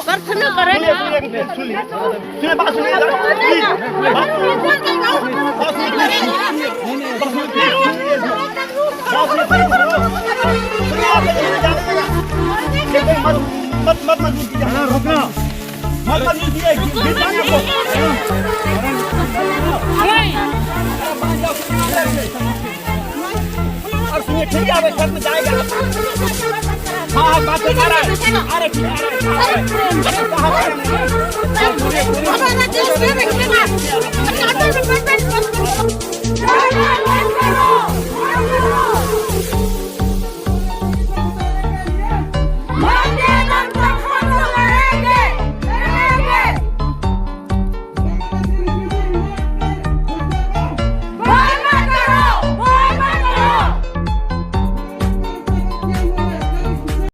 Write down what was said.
प्रार्थना करेगा। सुनिए, बात सुनिए प्लीज। बात सुनिए, बात सुनिए, बात सुनिए। आप जाने मत मत मत मत कीजिए, रुकना मत मत कीजिए। और सुनिए, ठीक है, अब में जाएगा। हाँ हाँ, बात आ रहा है, आ रहा है, ठीक आ रहा है।